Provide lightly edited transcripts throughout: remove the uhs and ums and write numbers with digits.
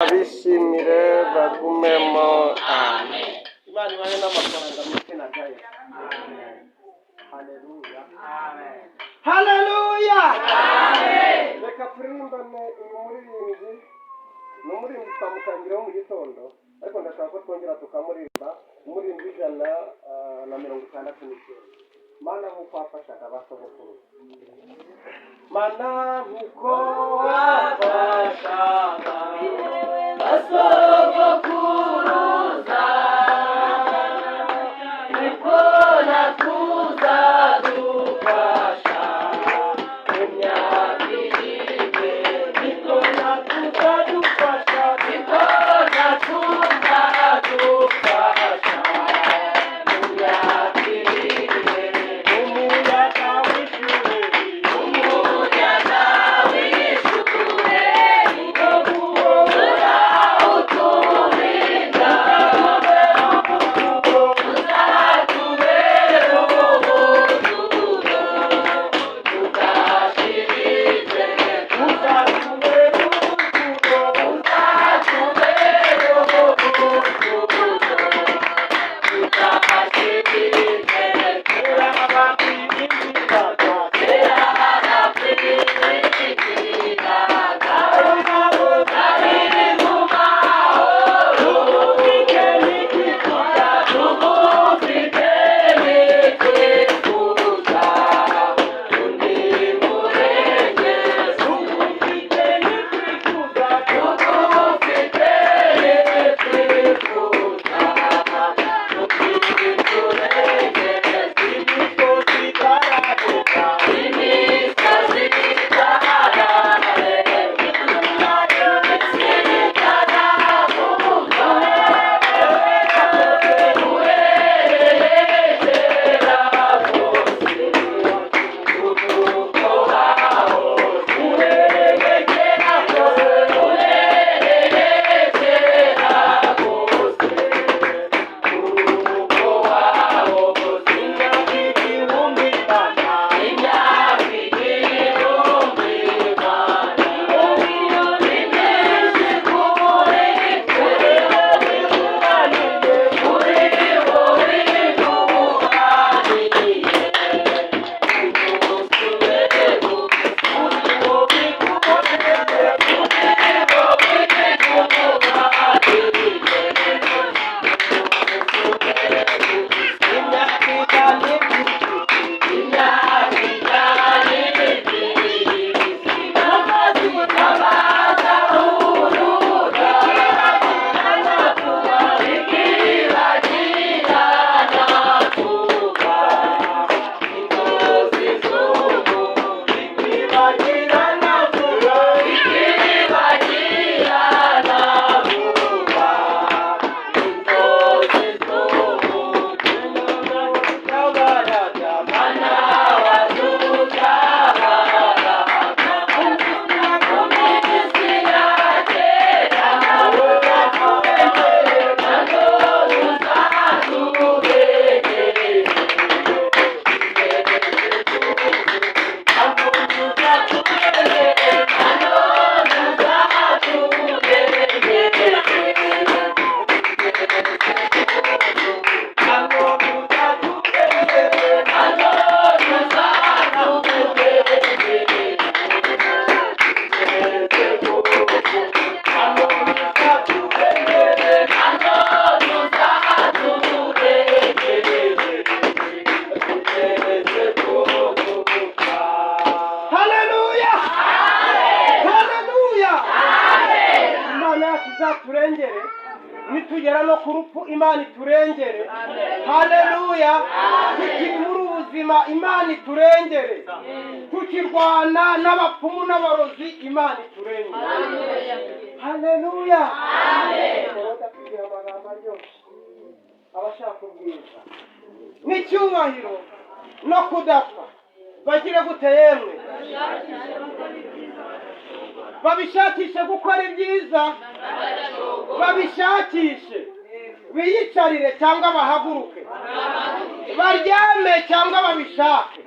Bishimire bagumemo. Amen. Imana ibahe n'amafaranga mu izina rya Yesu. Haleluya, haleluya! Reka turirimbane uyu muririmbyi. Ni umuririmbyi twamutangiriyeho mu gitondo, ariko ndashaka ko twongera tukamuririmba. Umuririmbyi 169. Mana, nk'uko wafashaga abasogokuru, Mana, nk'uko wafashaga Basogokuruza, niko natuzadufasha mu myaka iri imbere. Niko natuzadufasha, niko natuzadufasha mu myaka iri imbere. Umuyaga w'ishuheri, Umuyaga w'ishuheri urawuturinda, uzatubere ubuturo tudashiritse. Uzatubere ubuturo, Uzatubere ubuturo tudashiritse. Kera bakwiringiraga, Kera bakwiringiraga, ari nabo bari mu mahoro. Tugufite n'ikikuza, Tugufite n'ikikuza, undi murengezi. Tugufite n'ikikuza, Tugufite n'ikikuza, undi murengezi. Imisozi itarareka, Imisozi itarareka, itaravuka, uhereye kera kose, uko wahoze. Uhereye kera kose, Uhereye kera kose, uko wahoze. Imyaka 1000 Mana, Imyaka 1000 Mana, ni myinshi kuri twe, kuri wowe iguhaniye, umunsi umwe gusa. Kuri wowe iguhaniye, Kuri wowe iguhaniye, umunsi umwe gusa. Imyaka 100. Imyaka 100, abaza ikibagirana vuba, inzozi z'ubu, Ikibagirana vuba, ikibagirana vuba, inzozi z'ubu. Tabaraga, Mana wadutabara mu minsi ya kera, na none uzaturegere. Na none uzaturegere. Na none uzaturegere. Na none uzaturegere. Haleluya, haleluya! Imana yacu izaturengere nitugera no ku rupfu. Imana iturengere. Haleluya! Tukiri muri ubu buzima, Imana iturengere. Tukirwana n'abapfumu n'abarozi, Imana iturengere. Haleluya! Tugira amagambo aryoshye. Abashaka ubwiza n'icyubahiro no kudapfa bagire gute yemwe? Babishakishe gukora ibyiza, babishakishe biyicarire cyangwa bahaguruke, baryame cyangwa babishake,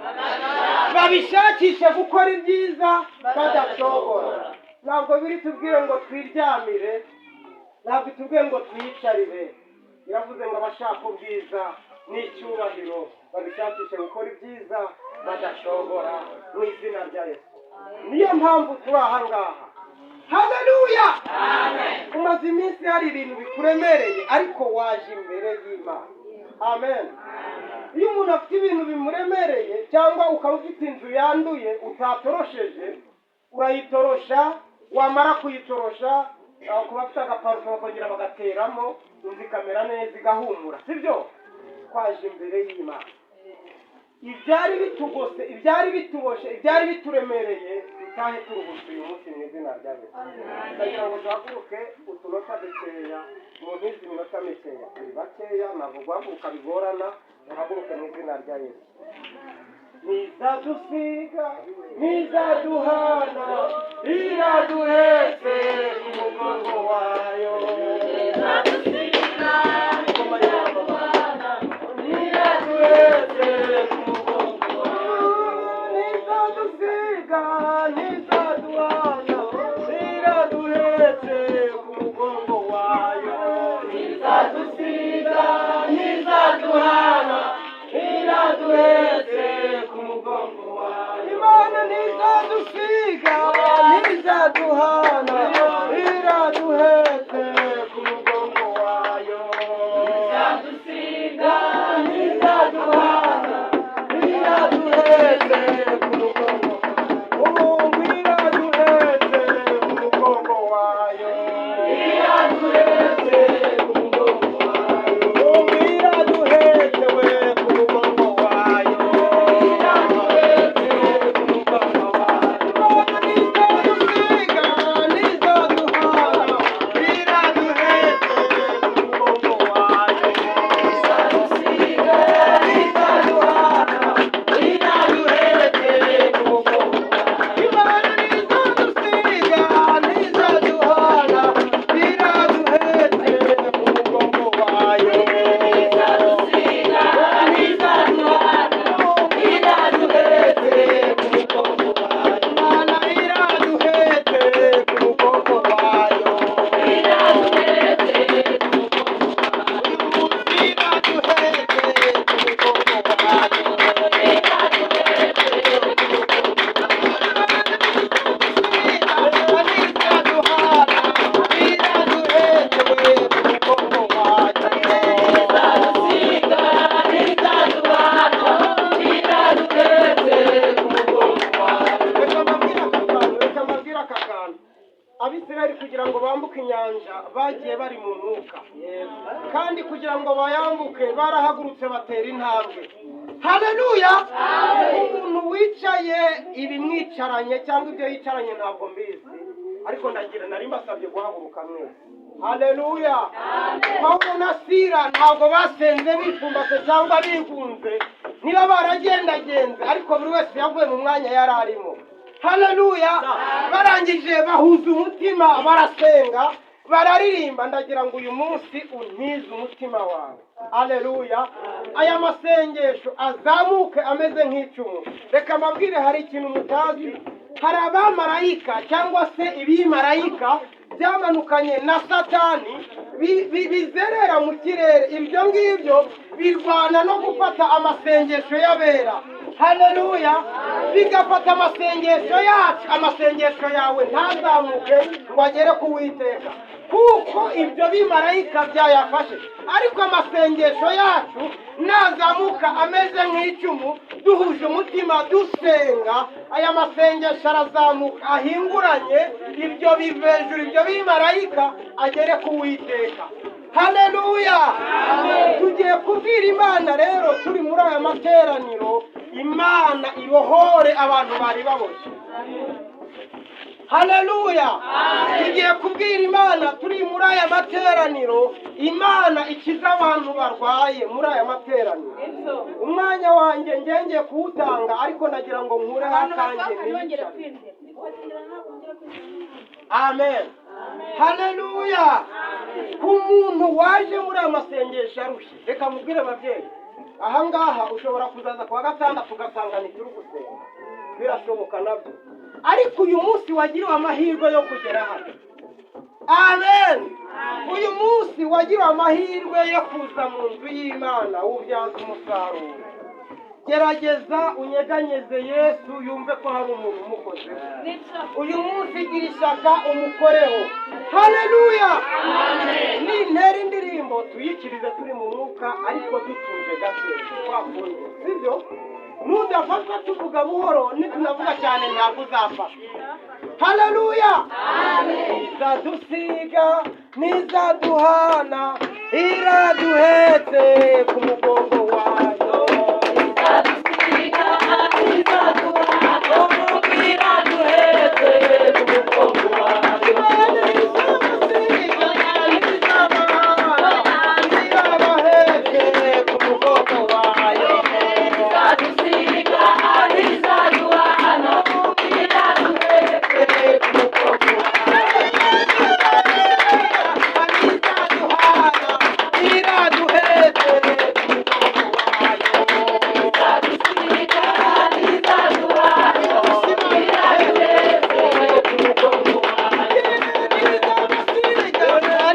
babishakishe gukora ibyiza badacogora. Ntabwo biri tubwire ngo twiryamire. Ntabwo itubwiye ngo twiyicarire, iravuze ngo abashaka ubwiza n'icyubahiro babishakishe gukora ibyiza badashobora, mu izina rya Yesu. Niyo mpamvu turi aha ngaha. Haleluya! Umaze iminsi hari ibintu bikuremereye, ariko waje imbere y'Imana. Amen. Iyo umuntu afite ibintu bimuremereye, cyangwa ukaba ufite inzu yanduye utatorosheje, urayitorosha. Wamara kuyitorosha, ku bafite agaparufe bakongera bagateramo, inzu ikamera neza, igahumura, sibyo? Twaje imbere y'Imana, ibyari bitugose, ibyari bituboshe, ibyari bituremereye, dutahe turuhutse uyu munsi mu izina rya Yesu. Ndagira ngo duhaguruke utunota dukeya, mu ntizi iminota mikeya, turi bakeya, ntabwo guhaguruka bigorana. Duhaguruke mu izina rya Yesu. Ntizadusiga, ntizaduhana, iraduhetse ku mugongo wayo. Ingoma y'amababa. Iraduhetse ku mugongo wayo. Ntizadusiga, ntizaduhana, iraduhetse ku mugongo wayo. Ntizadusiga, ntizaduhana, iraduhetse ku mugongo wayo. Imana ntizadusiga, ntizaduhana, iraduhetse ku mugongo wayo. Ntizadusiga, ntizaduhana, iraduhetse ku mugongo wayo. Iraduhetse ku mugongo wayo. Iraduhetse ku mugongo wayo. Iraduhetse we ku mugongo wayo. Iraduhetse ku mugongo wayo. Ntizadusiga, ntizaduhana, iraduhetse ku mugongo wayo. Ntizadusiga, ntizaduhana, iraduhetse ku mugongo wayo. Imana ntizadusiga, ntizaduhana, iraduhetse ku mugongo wayo. Ntizadusiga, ntizaduhana, iraduhetse ku mugongo wayo. Imana iraduhetse ku mugongo wayo. Iraduhetse ku mugongo wayo. Iraduhetse ku mugongo wayo. Iraduhetse ku mugongo wayo. Ntizadusiga, ntizaduhana, iraduhetse ku mugongo wayo. Reka mbabwire aka kantu. Abisirayeli kugira ngo bambuke inyanja bagiye bari mu mwuka, kandi kugira ngo bayambuke barahagurutse batera intambwe. Haleluya! Umuntu wicaye, ibimwicaranye cyangwa ibyo yicaranye ntabwo mbizi, ariko ndagira nari mbasabye guhaguruka mwese. Haleluya! Pawulo na Sira ntabwo basenze bipfumbase cyangwa bigunze, niba baragendagenze, ariko buri wese yavuye mu mwanya yari arimo. Haleluya! Barangije bahuza umutima, barasenga, bararirimba. Ndagira ngo uyu munsi untize umutima wawe. Haleluya! Aya masengesho azamuke ameze nk'icumu. Reka mbabwire, hari ikintu mutazi: hari abamarayika cyangwa se ibimarayika byamanukanye na Satani bizerera mu kirere. Ibyo ngibyo birwana no gufata amasengesho y'abera. Haleluya! Bigafata amasengesho yacu, amasengesho yawe ntazamuke ngo agere ku Witeka, kuko ibyo bimarayika byayafashe. Ariko amasengesho yacu nazamuka ameze nk'icumu, duhuje umutima dusenga, aya masengesho arazamuka ahinguranye ibyo bivejuru, ibyo bimarayika, agere ku Witeka. Haleluya! Tugiye kubwira Imana rero turi muri aya materaniro, Imana ibohore abantu bari baboshye. Haleluya! Tugiye kubwira Imana turi muri aya materaniro, Imana ikiza abantu barwaye muri aya materaniro. Umwanya wanjye ngengeye kuwutanga, ariko nagira ngo nkureho Abantu akanjye basohoka ntibongere nicare. kwinjira. Amen. Haleluya! Ku muntu waje muri aya masengesho arushye, reka mubwire ababyeyi, ahangaha ushobora kuzaza kuwa gatandatu ugasanga ntituri gusenga, birashoboka nabyo, ariko uyu munsi wagiriwe amahirwe yo kugera hano. Amen. Uyu Munsi wagira amahirwe yo kuza mu nzu y'Imana, wubyaza umusaruro. Gerageza unyeganyeze Yesu yumve ko hari umuntu umukozeho. Uyu munsi gira ishyaka umukoreho. Haleluya! Nintera indirimbo tuyikirize turi mu mwuka, ariko dutuje gake kwa kundi, sibyo? Nudafashwa tuvuga buhoro, nitunavuga cyane ntabwo uzafashwa. Haleluya! Izadusiga ntizaduhana, iraduhetse ku mugongo wayo. Izadusiga, izaduhana, iraduhetse ku mugongo wayo. Izadusiga ntizabahana, irabahetse ku mugongo wayo. Izadusiga, izaduhana, iraduhetse ku mugongo wayo. Izaduhana, iraduhetse ku mugongo wayo. Izadusiga, izaduhana, iraduhetse ku mugongo wayo.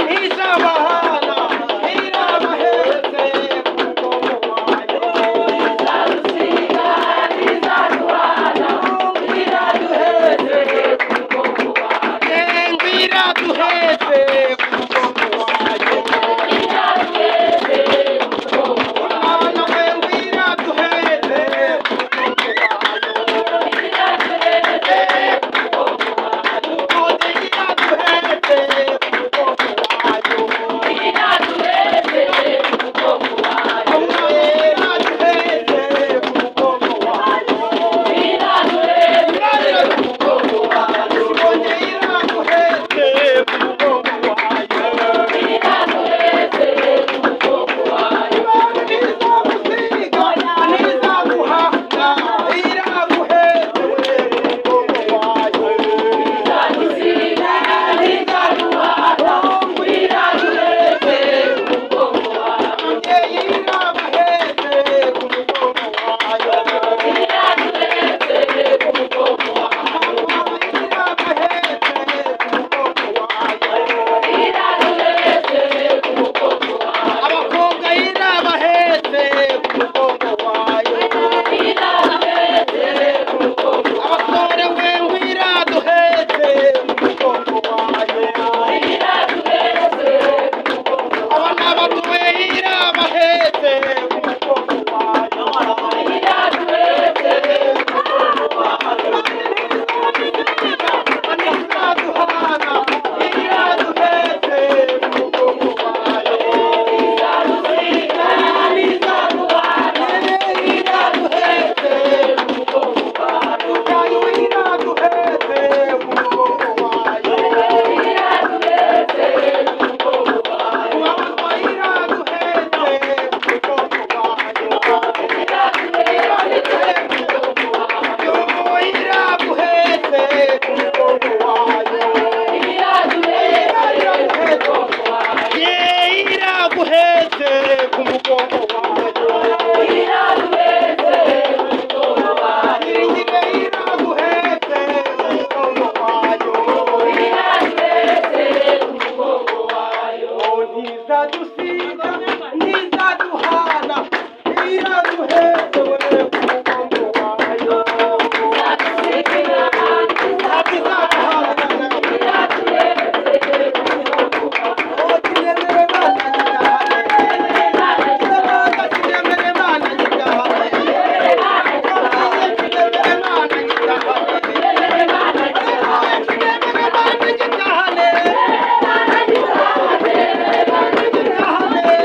Ntizabahana, irabahetse ku mugongo wayo. Izadusiga, izaduhana, iraduhetse ku mugongo wayo. Iraduhetse ku mugongo wayo. Iraduhetse ku mugongo wayo. Mwana we, iraduhetse ku mugongo wayo. Iraduhetse ku mugongo wayo. Ukunde iraduhetse ku mugongo wayo. Iraduhetse ku mugongo wayo. Iraduhetse ku mugongo wayo. Iraduhetse ku mugongo wayo. Ukunde iraduhetse ku mugongo wayo. Iraduhetse ku mugongo wayo. Ntizagusiga, ntizaguhana, iraguhetse ku mugongo wayo. Izadusiga, izaduhana, iraduhetse ku mugongo wayo. Umubyeyi irabahetse ku mugongo wayo. Iraduhetse ku mugongo wayo. Mama irabahetse ku mugongo wayo. Iraduhetse ku mugongo wayo. Abakobwa irabahetse ku mugongo wayo. Iraduhetse ku mugongo wayo. Abasore wewe iraduhetse ku mugongo wayo. Iraduhetse ku mugongo wayo. Abana batoya irabahetse ku mugongo wayo. Iraduhetse ku mugongo wayo. Ntizaduhana, iraduhetse ku mugongo wayo. Izadusiga, izaduhana, iraduhetse ku mugongo wayo. Ubwayo iraduhetse ku mugongo wayo. Iraduhetse ku mugongo wayo. Kubabazwa iraduhetse ku mugongo wayo. Iraduhetse ku mugongo wayo. Yo iraguhetse ku mugongo wayo. Iraduhetse ku mugongo wayo. Ye iraguhetse ku mugongo wayo. Iraduhetse ku mugongo wayo. Iringire iraguhetse ku mugongo wayo. Iraduhetse ku mugongo wayo. Ntizadusiga, ntizaduhana, iraduhetse we ku mugongo wayo. Izadusiga, Ntizaduhana. iraduhetse ku mugongo wayo. Oh, kinemere Mana gitahane. Kinemere, kinemere Mana gitahane. Kinemere Mana gitahane. Kinemere Mana gitahane. Gitahane.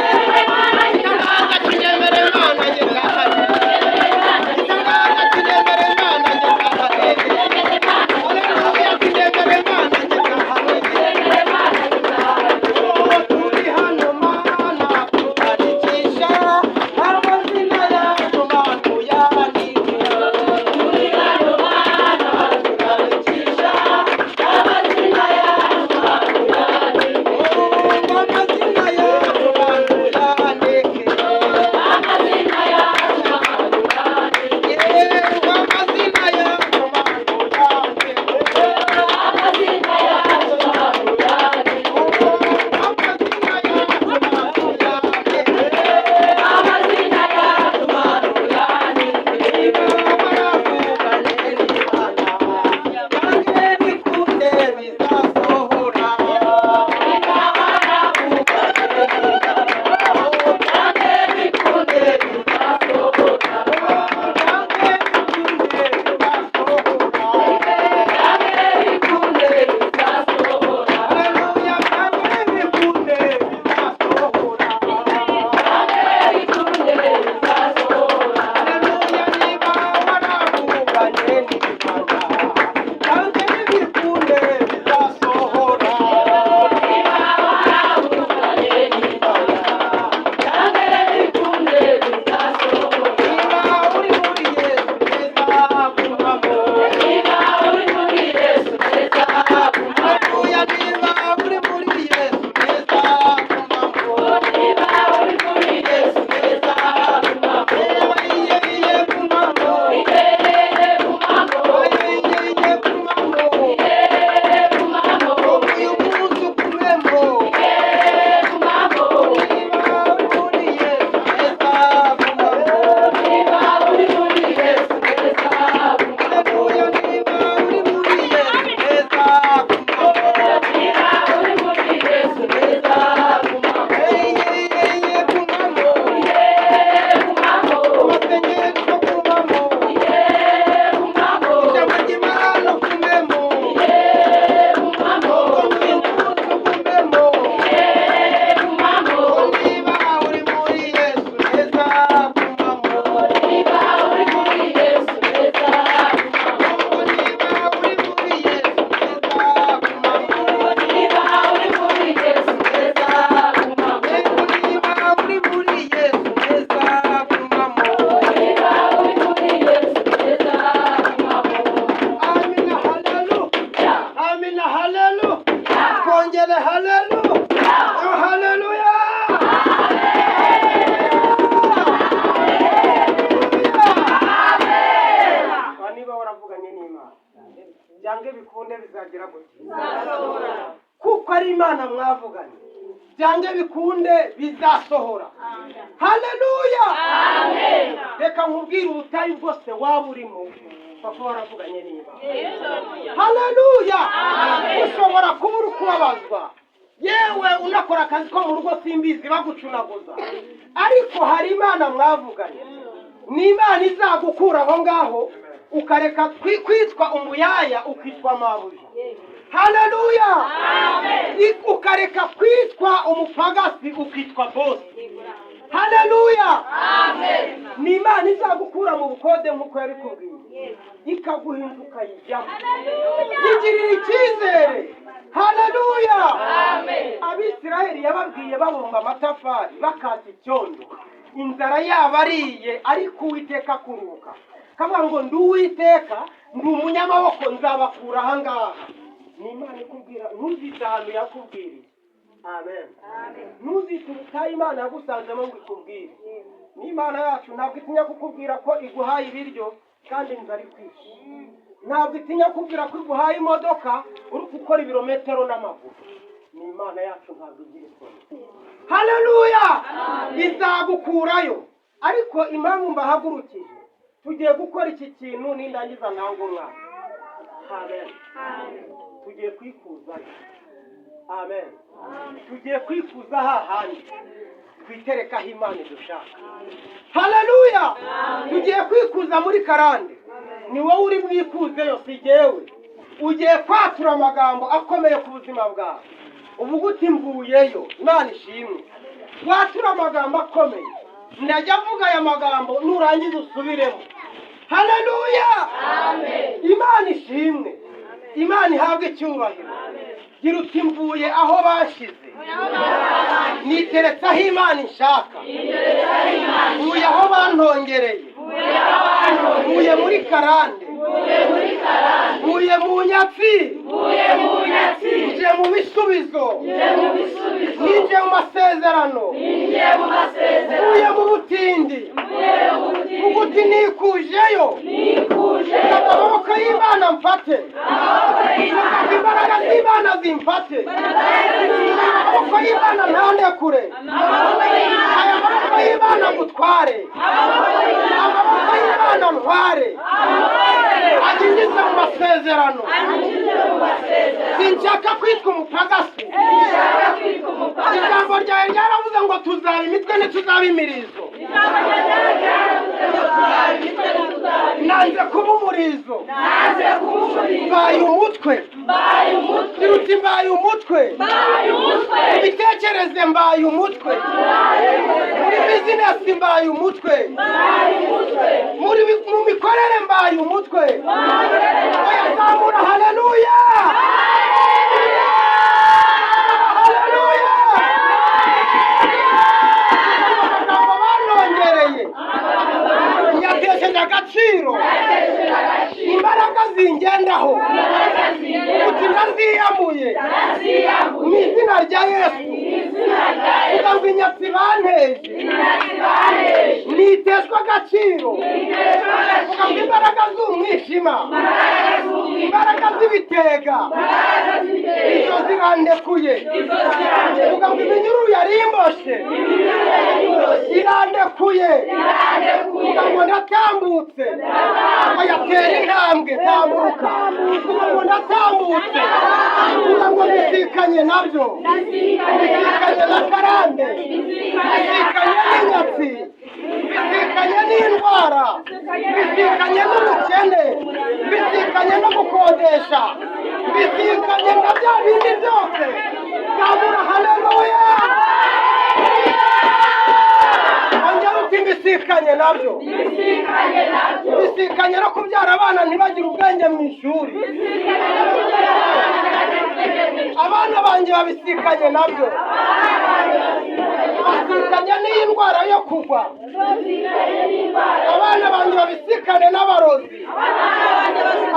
Ongere haleluya, haleluya. Niba waravuganye n'Imana, byange bikunde bizagira gutya, kuko ari Imana mwavuganye, byange bikunde bizasohora. Haleluya! Reka nkubwire, ubutayu bwose waba urimo, papa, waravuganye n'Imana. Haleluya! Ushobora kuba uri kubabazwa, yewe unakora akazi ko mu rugo, simbizi, bagucunaguza, ariko hari Imana mwavuganye. Ni Imana izagukura aho ngaho, ukareka kwitwa umuyaya, ukitwa mabuja. Haleluya! Ukareka kwitwa umupagasi, ukitwa boss. Haleluya! Ni Imana izagukura mu bukode nk'uko yabikubwiye, ikaguhinda ukayijyamo. Yigirira icyizere. Haleluya! Abisirayeli yababwiye babumba amatafari, bakata icyondo, inzara yabo ariye, ariko Uwiteka akuruka kavuga ngo: "Ndi Uwiteka, ndi umunyamaboko, nzabakura ahangaha." Ni Imana ikubwira, ntuzite ahantu yakubwiriye. Amen. Ntuzite ubutayu Imana yagusanzemo ngo ikubwire. N'Imana yacu ntabwo itinya kukubwira ko iguhaye ibiryo kandi inzara ikwishe. Ntabwo itinya kubwira ko iguhaye imodoka uri gukora ibirometero n'amaguru. Ni Imana yacu, ntabwo igira isoni. Haleluya! Izagukurayo. Ariko impamvu mbahagurukije, tugiye gukora iki kintu, nindangiza ntanga umwana. Amen. Tugiye kwikuzayo. Amen. Tugiye kwikuza hahandi twiterekaho Imana idushaka. Haleluya! Tugiye kwikuza muri karande. Ni wowe uri bwikuzeyo, si jyewe. Ugiye kwatura amagambo akomeye ku buzima bwawe, uvuga uti: "Mvuyeyo." Imana ishimwe. Watura amagambo akomeye. Ndajya avuga aya magambo, nurangiza usubiremo. Haleluya! Imana ishimwe, Imana ihabwe icyubahiro. Gira uti: "Mvuye aho bashyize, niteretse aho Imana ishaka. Mvuye aho bantongereye, mvuye muri karande, mvuye mu nyatsi, nje mu bisubizo, ninjiye mu masezerano, mvuye mu butindi." Vuga uti: "Nikujeyo." Fata amaboko y'Imana mfate. Vuga imbaraga z'Imana zimfate. Amaboko y'Imana ntandekure. Aya maboko y'Imana ngutware. Amaboko y'Imana ntware, anyinjize mu masezerano. Sinshaka kwitwa umupagasi. Ijambo ryawe ryaravuze ngo tuzaba imitwe, ntituzaba imirizo. Nanze kuba umurizo, mbaye umutwe. Iruta, mbaye umutwe. Mu mitekerereze mbaye umutwe, muri business mbaye umutwe, mu mikorere mbaye umutwe. Oya, zamura haleluya, haleluya! Amagambo banongereye nyatesheje agaciro. Imbaraga zingendaho, uti: "Ndaziyamuye mu izina rya Yesu." Kugira ngo inyatsi banteje niteshwa agaciro. Kugira ngo imbaraga z'umwijima, imbaraga z'ibitega, izo zirandekuye. Kugira ngo iminyururu yari imboshe irandekuye. Kugira ngo ndatambutse. Oya, tera intambwe, tambuka. Kugira ngo ndatambutse. Kugira ngo mbisikanye nabyo, mbisikanye na karande, mbisikanye n'inyatsi, mbisikanye n'indwara, mbisikanye n'ubukene, mbisikanye no gukodesha, mbisikanye na bya bindi byose. Zamura haleluya! Ongera uti: "Mbisikanye nabyo." Mbisikanye no kubyara abana ntibagire ubwenge mu ishuri. Abana banjye babisikanye nabyo. Basikanye n'iyi ndwara yo kugwa. Abana banjye babisikane n'abarozi.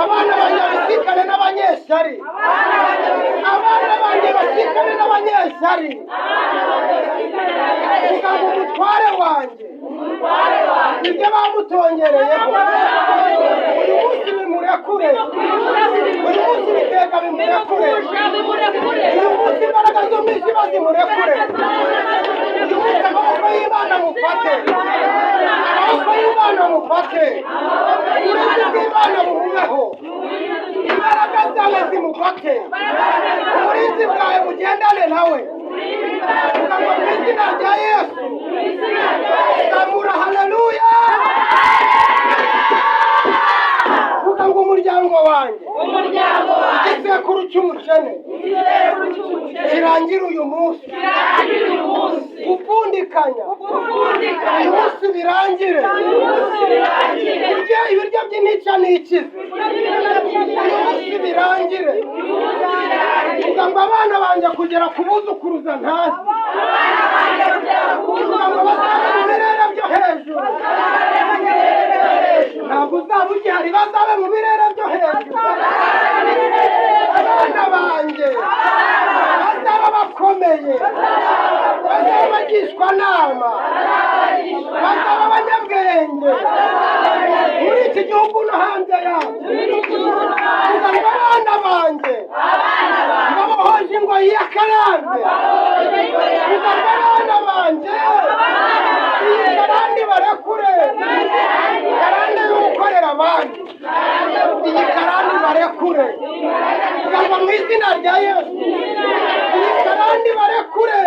Abana banjye babisikane n'abanyeshyari. Abana banjye basikane n'abanyeshyari. Vuga ngo umutware wanjye, ibyo bamutongereyeho uyu munsi bimurekure. Uyu munsi ibitega bimurekure. Uyu munsi imbaraga z'umwijima zimurekure. Uyu munsi amaboko y'Imana mufate. Amaboko y'Imana mufate. Uburinzi bw'Imana bumubeho. Imbaraga zawe zimufate. Uburinzi bwawe bugendane nawe. Vuga ngo mu izina rya Yesu. Zamura haleluya. Vuga ngo umuryango wanjye, igisekuru cy'umukene kirangira uyu munsi. Gupfundikanya uyu munsi birangire. Kurya ibiryo by'intica n'ikize uyu munsi birangire. Vuga ngo abana banjye kugera ku buzukuruza ntazi. Vuga ngo bazabe mu birere byo hejuru. Ntabwo uzaba ugihari, bazabe mu birere byo hejuru. Abana banjye bazaba bakomeye, bazaba bagishwa nama, bazaba abanyabwenge muri iki gihugu no hanze yacyo. Vuga ngo abana banjye babohoje ingoyi y'akarambe. Vuga ngo abana banjye iyi karande barekure. Karande yo gukorera abandi, iyi karande barekure. Vuga ngo mu izina rya Yesu, iyi karande barekure.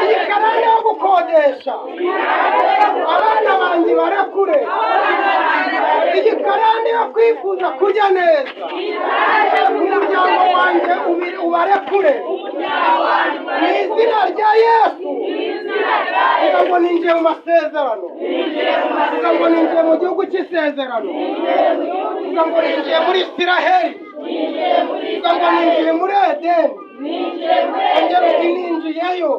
Iyi karande yo gukodesha, abana banjye barekure. Iyi karande yo kwifuza kurya neza, umuryango wanjye ubarekure mu izina rya Yesu. Vuga ngo ninjiye mu masezerano. Vuga ngo ninjiye mu gihugu cy'isezerano. Vuga ngo ninjiye muri Isiraheli. Vuga ngo ninjiye muri Edeni. Ongera uti ninjiyeyo.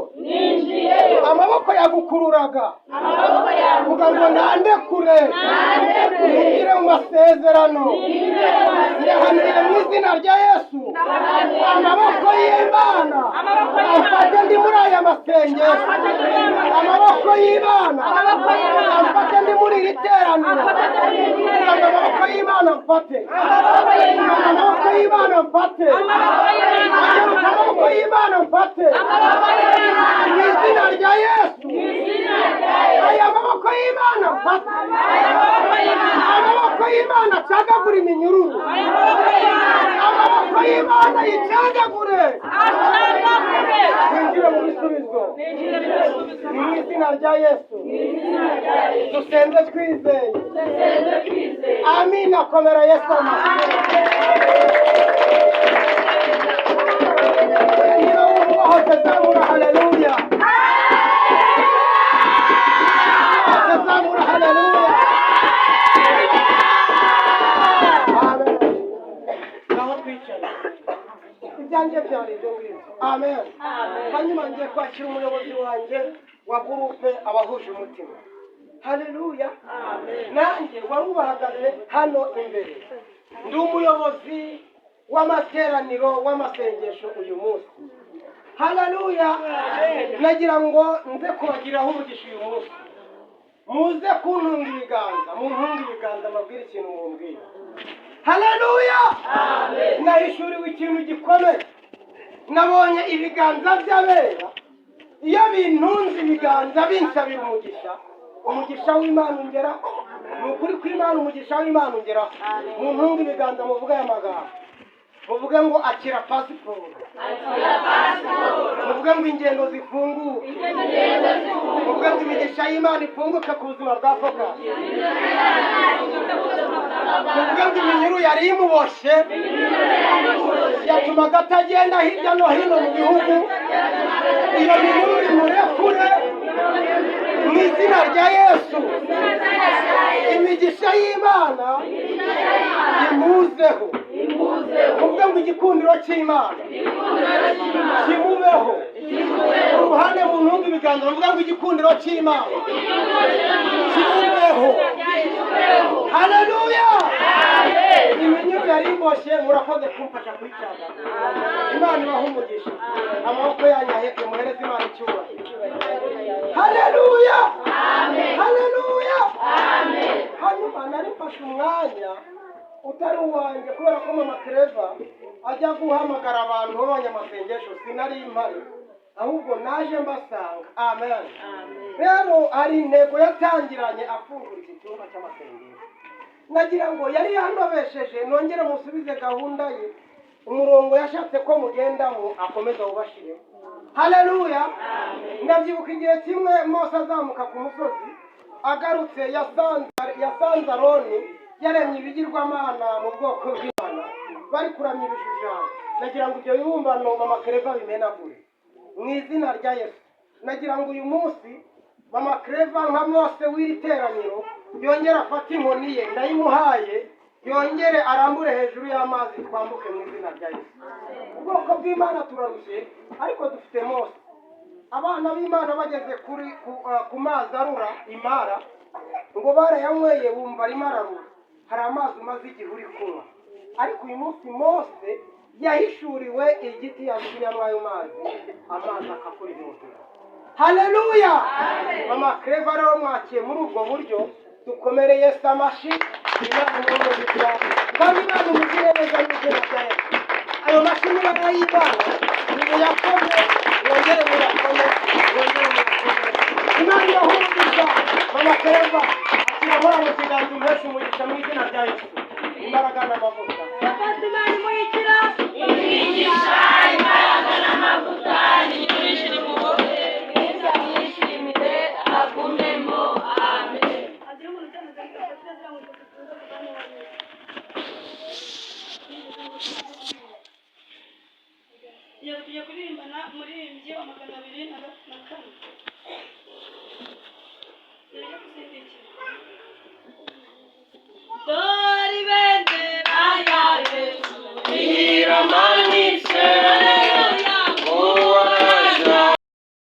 Amaboko yagukururaga, vuga ngo nande kure, ninjire mu masezerano. Ndahanuye mu izina rya Yesu, amaboko y'Imana amfate ndi muri aya masengesho. Amaboko y'Imana amfate ndi muri iri teraniro. Vuga ngo amaboko y'Imana amfate. Vuga ngo amaboko y'Imana amfate. Ongera uti amaboko y'Imana amfate mu izina rya Yesu. Aya maboko y'Imana amfate. Amaboko y'Imana acagagura iminyururu. Amaboko y'Imana yicagagure. Winjire mu bisubizo. Ni mu izina rya Yesu dusenze twizeye. Amina. Komera Yesu amashyi. Niba wumva ubohotse, zamura haleluya. Ubohotse, zamura haleluya. Amen. Ngaho twicaye. Ibyanjye byari ibyo ngibyo. Amen. Hanyuma ngiye kwakira umuyobozi wanjye wa groupe Abahuje Umutima. Haleluya. Nanjye wari ubahagaze hano imbere, ndi umuyobozi w'amateraniro w'amasengesho uyu munsi. Haleluya. Nagira ngo nze kubagiraho umugisha uyu munsi. Muze kuntunga ibiganza, muntunga ibiganza, mbabwire ikintu mumbwira. Haleluya. Nahishuriwe ikintu gikomeye. Nabonye ibiganza by'abera. Iyo bintunze ibiganza binsabira umugisha, umugisha w'Imana ungeraho. Ni ukuri kw'Imana, umugisha w'Imana ungeraho. Muntunge ibiganza, muvuge aya magambo. Muvuge ngo akira pasiporo. Muvuge ngo ingendo zifunguke. Muvuge ngo imigisha y'Imana ifunguke ku buzima bwa Focus. Muvuge ngo iminyururu yari imuboshye yatumaga atagenda hirya no hino mu gihugu, iyo minyururu imurekure mu izina rya Yesu. Imigisha y'Imana imuzeho. Muvuge ngo igikundiro cy'Imana kimubeho. Ibiganza, bavuga ngo igikundiro cy'Imana kibeho. Haleluya! Iminyururu yari imboshye, murakoze kumfasha kuyicagagura. Imana ibaha umugisha, amaboko yanyu aheke, muhereze Imana icyubahiro. Haleluya, haleluya! Hanyuma nari mfashe umwanya utari uwanjye kubera ko Mama Kereva ajya guhamagara abantu b'abanyamasengesho sinari mpari, ahubwo naje mbasanga. Amen. Rero hari intego yatangiranye afungura iki cyumba cy'amasengesho, nagira ngo yari yanobesheje nongere musubize gahunda ye, umurongo yashatse ko mugendamo akomeza wubashiremo. Haleluya! Ndabyibuka igihe kimwe Mose azamuka ku musozi, agarutse yasanze Aroni yaremye ibigirwamana mu bwoko bw'Imana, bari kuramya ibishushanyo. Nagira ngo ibyo bibumbano Mama Kereva bimenagure mu izina rya Yesu. Nagira ngo uyu munsi Mama Kereva nka Mose w'iri teraniro yongere afate inkoni ye, ndayimuhaye, yongere arambure hejuru y'amazi, twambuke mu izina rya Yesu. Ubwoko bw'Imana turarushye, ariko dufite Mose. Abana b'Imana bageze ku mazi arura imara, ngo barayanyweye bumva arimo ararura. Hari amazi umaze igihe uri kunywa, ariko uyu munsi Mose yahishuriwe igiti yajugunyamo ayo mazi, amazi akakuryohera. Haleluya! Mama Kereva rero mwakiye muri ubwo buryo, dukomere Yesu amashi. Imana imuhe umugisha kandi Imana imugire neza mu izina rya Yesu. Ayo mashyi niba ari ay'Imana, nimuyakome, mwongere muyakome, mwongere muyakome. Imana ibahe umugisha. Mama Kereva, akira mu kiganza, umuheshe umugisha mu izina rya Yesu, imbaraga n'amavuta. Imana imuhikira. Imigisha.